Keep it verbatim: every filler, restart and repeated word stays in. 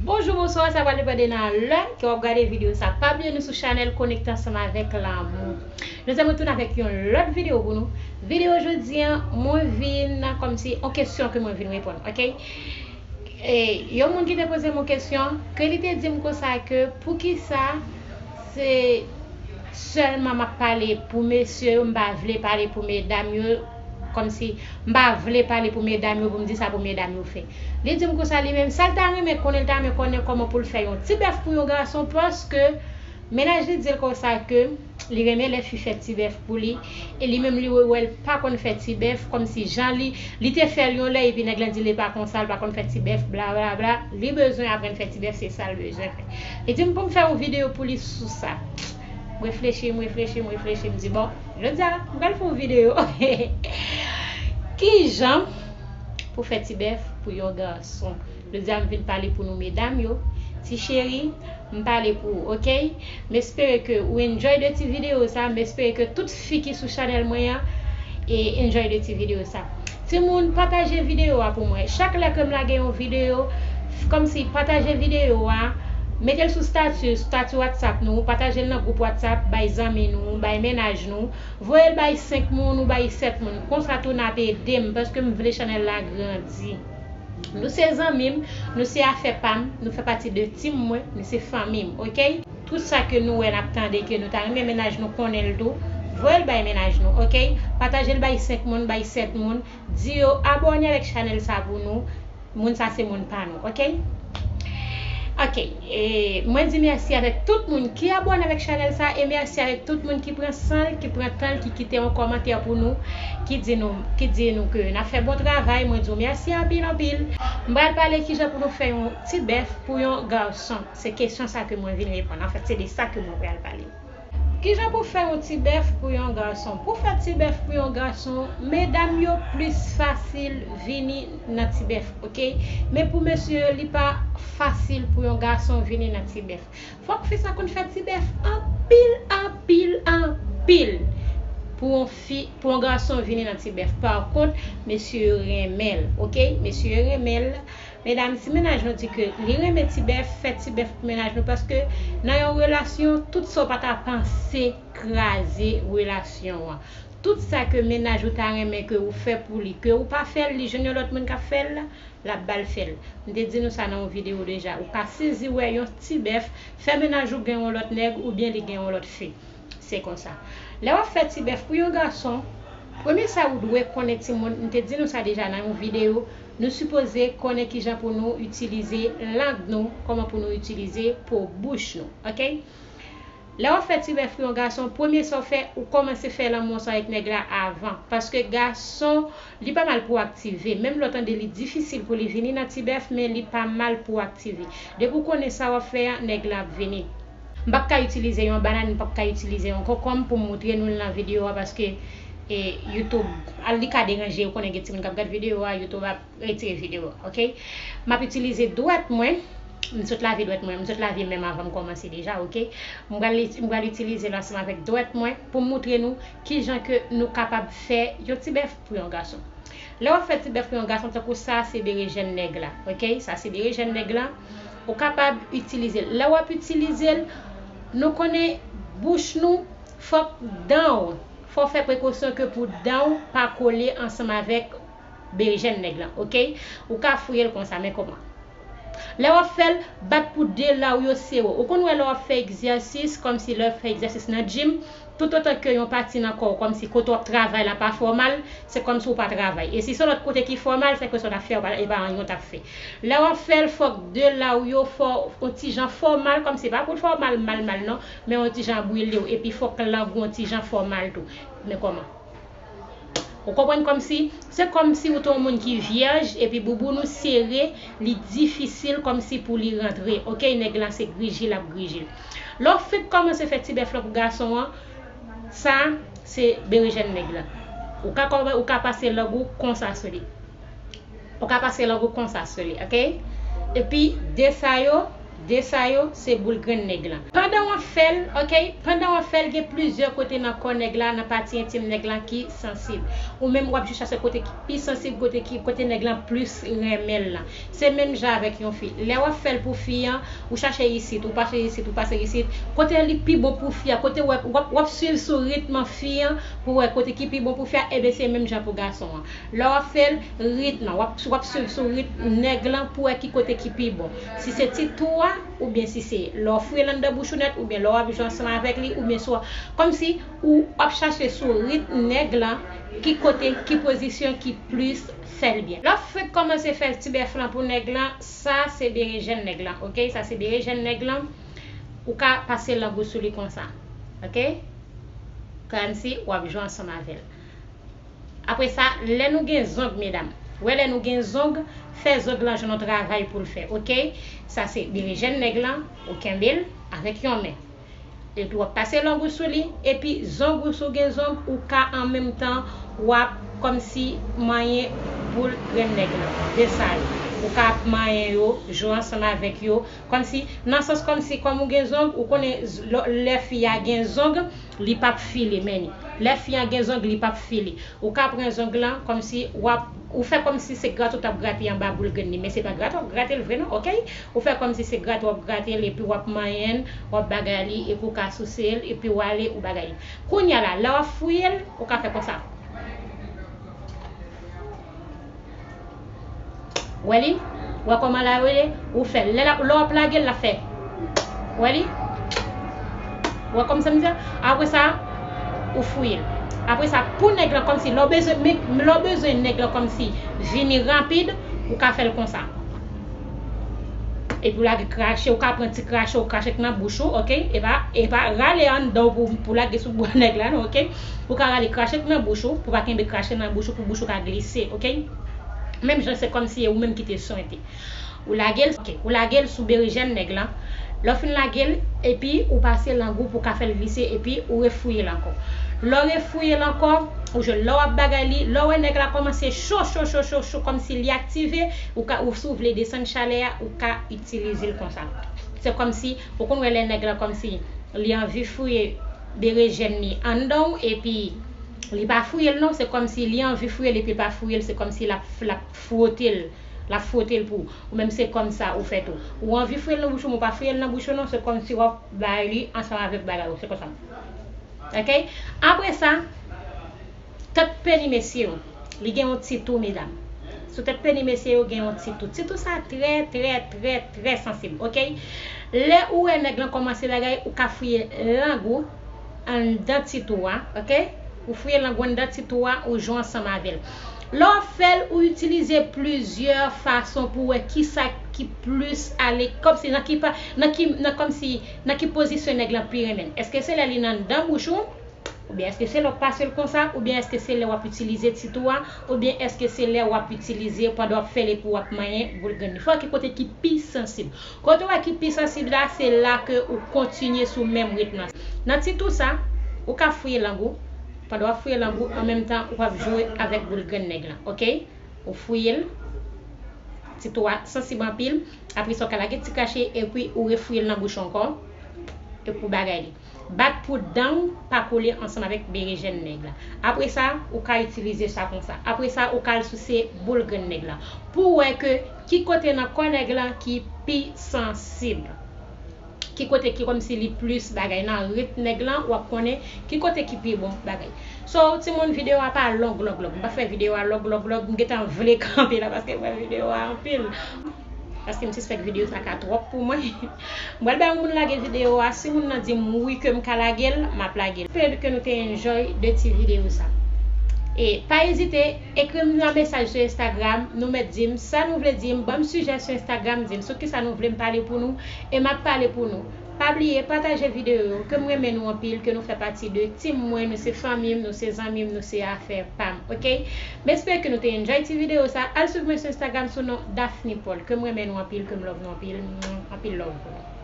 Bonjou, bonswa, sa pral depann de nan lè ke w ap gade videyo sa. Pa bliye nou sou chanèl Konekte Ansanm avèk Lanmou. Jodi a mwen tounen avèk yon lòt videyo pou nou. Videyo jodi a, mwen vin kòmsi yon kesyon ke mwen vin reponn, oke? E, yon moun ki te poze m yon kesyon, ke li te di m konsa ke poukisa se sèlman m ap pale pou mesye yo, m pa vle pale pou medam yo, kòmsi m pa vle pale pou medam yo, pou m di sa pou medam yo fè. Li di m konsa li menm, sa l ta renmen konnen, l ta renmen konnen kòman pou l fè yon ti bèf pou yon gason, paske mennaj li di l konsa ke li renmen lè fi fè ti bèf pou li, e li menm li wè, wè l pa konn fè ti bèf, kòmsi jan li, li te fè l yon lè, epi nèg lan di li pa konsa, l pa konn fè ti bèf, bla, bla, bla. Li bezwen aprann fè ti bèf, se sa l bezwen fè. Li di m pou m fè yon videyo pou li sou sa. M reflechi, m reflechi, m reflechi, m di, bon, jodi a, m pral fè yon videyo. Kijan pou fè ti bèf pou yon gason? Jodi a, m vin pale pou nou medam yo. Ti cheri, m pale pou ou, oke? M espere ke ou enjoy de ti videyo sa. M espere ke tout fi ki sou chanèl mwen an e enjoy de ti videyo sa. Timoun, pataje videyo a pou mwen. Chak lè ke m lage yon videyo, kòmsi pataje videyo a, mete l sou stati, stati WhatsApp nou, pataje l nan gwoup WhatsApp, bay zanmi nou, bay mennaj nou, voye l bay senk moun ou bay sèt moun. Konsa tou n ap ede m, paske m vle chanèl la grandi. Nou se zanmi m, nou se afè pa m, nou fè pati de tim mwen, nou se fanmi m, oke? Tout sa ke nou wè n ap tande, ke nou ta renmen mennaj nou konnen l tou, voye l bay mennaj nou, oke? Pataje l bay senk moun, bay sèt moun, di yo abòne avèk chanèl sa pou nou, moun sa se moun pa nou, oke? Oke, e mwen di mèsi avèk tout moun ki abòne avèk chanèl sa, e mèsi avèk tout moun ki pran san l, ki pran tan l, ki kite yon kòmantè pou nou, ki di nou, ki di nou ke n ap fè bon travay. Mwen di w mèsi anpil, anpil. M pral pale kijan pou nou fè yon ti bèf pou yon gason. Se kesyon sa ke mwen vin reponn. Anfèt, se de sa ke mwen pral pale. Kijan pou fè yon ti bèf pou yon gason? Pou fè ti bèf pou yon gason, medam yo plis fasil vini nan ti bèf, oke? Men pou mesye yo, li pa fasil pou yon gason vini nan ti bèf. Fòk fi sa konn fè ti bèf anpil, anpil, anpil pou yon fi, pou yon gason vini nan ti bèf. Pa kont, mesye yo renmen l, oke? Mesye yo renmen l. Medam, si mennaj nou di ke li renmen ti bèf, fè ti bèf pou mennaj nou, paske nan yon relasyon, tout sa w pa ta panse kraze relasyon an. Tout sa ke mennaj ou ta renmen ke ou fè pou li, ke ou pa fè l, li jwenn yon lòt moun k ap fè l, l ap ba l fè l. M te di nou sa nan yon videyo deja. Ou ka sezi wè yon ti bèf fè mennaj ou gen yon lòt nèg oubyen li gen yon lòt fi. Se konsa. Lè w ap fè ti bèf pou yon gason, premye sa ou dwe konnen timoun, m te di nou sa deja nan yon videyo, nou sipoze konnen kijan pou nou itilize lang nou, kòman pou nou itilize po bouch nou, oke? Lè w ap fè ti bèf pou yon gason, premye sa w fè, ou kòmanse fè lanmou ansanm avèk nèg la avan. Paske gason, li pa mal pou aktive. Menm lè w tande li difisil pou li vini nan ti bèf, men li pa mal pou aktive. Depi w konnen sa w ap fè a, nèg la ap vini. M p ap ka itilize yon bannann, m p ap ka itilize yon konkonm pou m moutre nou l nan videyo a, paske, e, YouTube, al, li ka deranje, ou konnen gen timoun k ap gad videyo a, YouTube ap retire videyo a, oke? M ap itilize dwèt mwen, m sot lave dwèt mwen, m sot lave men m avan m kòmanse deja, oke? M pral, m pral itilize l ansanm avèk dwèt mwen pou m moutre nou kijan ke nou kapab fè yon ti bèf pou yon gason. Lè w ap fè ti bèf pou yon gason, tankou sa, se berejèn nèg la, oke? Sa se berejèn nèg la. Ou kapab itilize l. Lè w ap itilize l, nou konnen bouch nou, fòk dan w, fò w fè prekosyon ke pou dan w pa kole ansanm avèk berejèn nèg lan, oke? Ou ka fouye l konsa, men kòman? Lè w ap fè l, bat pou de la w yo sere. Ou konn wè lè w ap fè egzèsis, kòmsi lè w ap fè egzèsis nan gym, toutotan ke yon pati nan kò w, kòmsi kote w ap travay la pa fè w mal, se kòmsi w pa travay. E si se yon lòt kote ki fè w mal, se kòmsi w t ap fè, e pa anyen w t ap fè. Lè w ap fè l, fòk de la w yo fè w yon ti jan fè w mal, kòmsi se pa pou l fè w mal, mal, mal, non, men yon ti jan brile w, epi fòk lang ou yon ti jan fè w mal tou. Men kòman? Ou konprann kòmsi, se kòmsi ou te yon moun ki vyèj, epi bouboun ou sere, li difisil kòmsi pou li rantre. Oke, nèg lan se griji l ap griji l. Lè w fèk kòmanse fè ti bèf lan pou gason an, sa, se berejèn nèg lan. Ou ka kòman, ou ka pase lang ou konsa sou li. Ou ka pase lang ou konsa sou li, oke? Epi, de sa yo, De sa yo, se boul grenn nèg lan. Pandan w ap fè l, ok, pandan w ap fè l, gen plizyè kote nan kò nèg la, nan pati entim nèg lan ki sansib. Ou menm w ap jis chache kote ki pi sansib, kote ki, kote nèg lan plis renmen l lan. Se menm jan avèk yon fi. Lè w ap fè l pou fi an, ou chache isit, ou pase isit, ou pase isit. Kote li pi bon pou fi a, kote w ap, w ap, w ap swiv sou ritm fi an pou wè kote ki pi bon pou fi a, ebyen se menm jan pou gason an. Lè w ap fè l, ritm nan, w ap, w ap swiv sou ritm nèg lan pou wè ki kote ki pi bon. Si se ti tou a, oubyen si se lè w fouye l anndan bouch ou nèt, oubyen lè w ap jwe ansanm avèk li, oubyen si w, kòmsi ou ap chache sou ritm nèg lan, ki kote, ki pozisyon ki plis fè l byen. Lè w fenk kòmanse fè ti bèf lan pou nèg lan, sa se berejèn nèg lan, ok? Sa se berejèn nèg lan. Ou ka pase lang ou sou li konsa, ok? Kòmsi w ap jwe ansanm avè l. Apre sa, lè nou gen zong, medam, wè lè nou gen zong, fè zong lan jwenn yon travay pou l fè, ok? Sa se berejèn nèg lan, ou kenbe l avèk yon men. Epi w ap pase lang ou sou li, epi zong ou, si w gen zong, ou ka an menm tan, w ap kòmsi manyen boul grenn nèg lan. De sa yo. Ou ka ap manyen yo, jwe ansanm avèk yo, kòmsi, nan sans kòmsi, kòm ou gen zong, ou konnen z-, lò-, lè fi a gen zong, li p ap file, men lè fi a gen zong, li p ap file. Ou ka pran zong lan, kòmsi w ap, ou fè kòmsi se grate w t ap grate anba boul grenn li, men se pa grate w ap grate l vre non, ok? Ou fè kòmsi se grate w ap grate l, epi w ap manyen l, w ap bagay li, epi w ka souse l, epi w ale, ou bagay li. Kounye a la, lè w ap fouye l, ou ka fè konsa. Wè li? Wè kòman l ap rele? Ou fè l. Lè l ap, lè w ap lage l, l ap fè. Wè li? Wè kòman sa m di a? Apre sa, ou fouye l. Apre sa, pou nèg lan, kòmsi, lè w bezwen, men, lè w bezwen nèg lan, kòmsi, vini rapid, ou ka fè l konsa. Epi w lage krache, ou ka pran ti krache, ou krache k nan bouch ou, ok? E pa, e pa rale anndan w pou, pou lage sou bò nèg la, non, ok? Ou ka rale krache k nan bouch ou, pou pa kenbe krache nan bouch ou, pou bouch ou ka glise, ok? Menm jan se kòmsi e ou menm ki te swente. Ou lage l, ok, ou lage l sou berejèn nèg lan. Lè w fin lage l, epi ou pase lang ou pou w ka fè l glise, epi ou refouye l ankò. Lè w refouye l ankò, ou jwenn lè w ap bagay li, lè w wè nèg la kòmanse cho, cho, cho, cho, cho, kòmsi li aktive, ou ka, ou si w vle desann chalè a, ou ka itilize l konsa. Se kòmsi, ou konn wè lè nèg la kòmsi li anvi fouye berejèn li anndan w, epi li pa fouye l non, se kòmsi li anvi fouye l epi l pa fouye l, se kòmsi l ap, l ap fwote l, l ap fwote l pou ou. Ou menm se kòmsa ou fè tou. Ou anvi fouye l nan bouch ou, men ou pa fouye l nan bouch ou non, se kòmsi w ap bay li ansanm avèk bagay ou, se konsa. Ok? Apre sa, tèt peni mesye yo, li gen yon ti tou, medam. Sou tèt peni mesye yo gen yon ti tou. Ti tou sa trè, trè, trè, trè sansib, ok? Lè ou wè nèg lan kòmanse bagay, ou ka fouye lang ou anndan ti tou a, ok? Ou fouye lang ou anndan ti tou a, ou jwe ansanm avè l. Lè w ap fè l, ou itilize plizyè fason pou w wè kisa ki plis ale, kòmsi nan ki pa, nan ki, nan kòmsi, nan ki pozisyon nèg lan pi renmen l. Èske se lè li nan anndan bouch ou? Oubyen èske se lè w ap pase l konsa? Oubyen èske se lè w ap itilize ti tou a? Oubyen èske se lè w ap itilize pandan w ap fè l epi w ap manyen boul grenn li? Fò w wè ki kote ki pi sansib. Kote w wè ki pi sansib la, se la ke ou kontinye sou menm ritm lan. Nan ti tou sa, ou ka fouye lang ou. Pandan w ap fouye lang ou, an menm tan, w ap jwe avèk boul grenn nèg lan, ok? Ou fouye l. Ti tou a sansib anpil. Apre sa, w ka lage ti krache, epi ou refouye l nan bouch ou ankò. Epi ou bagay li. Bat pou dan w pa kole ansanm avèk berejèn nèg la. Apre sa, ou ka itilize sa konsa. Apre sa, ou ka al souse boul grenn nèg la. Pou w wè ke ki kote nan kò nèg lan ki pi sansib. Ki kote ki kòmsi li plis bagay nan ritm nèg lan, w ap konnen ki kote ki pi bon bagay. So, timoun, videyo a pa long, long, long. M pa fè videyo a long, long, long. M gentan vle kanpe la paske m fè videyo a anpil. Paske m sispèk videyo sa ka twòp pou mwen. M pral bay yon moun lage videyo a. Si moun nan di m wi ke m ka lage l, m ap lage l. Espere ke nou te enjoy de ti videyo sa. E pa ezite, ekri m nan mesaj sou Instagram, nou mèt di m sa nou vle di m, ban m sijè sou Instagram, di m sou kisa nou vle m pale pou nou, e m ap pale pou nou. Pa bliye pataje videyo yo, ke m renmen nou anpil, ke nou fè pati de team mwen, nou se fanmi m, nou se zanmi m, nou se afè pa m, ok? M espere ke nou te enjoy ti videyo sa. Al swiv mwen sou Instagram sou non Daphne Paul, ke m renmen nou anpil, ke m love nou anpil, anpil love pou nou.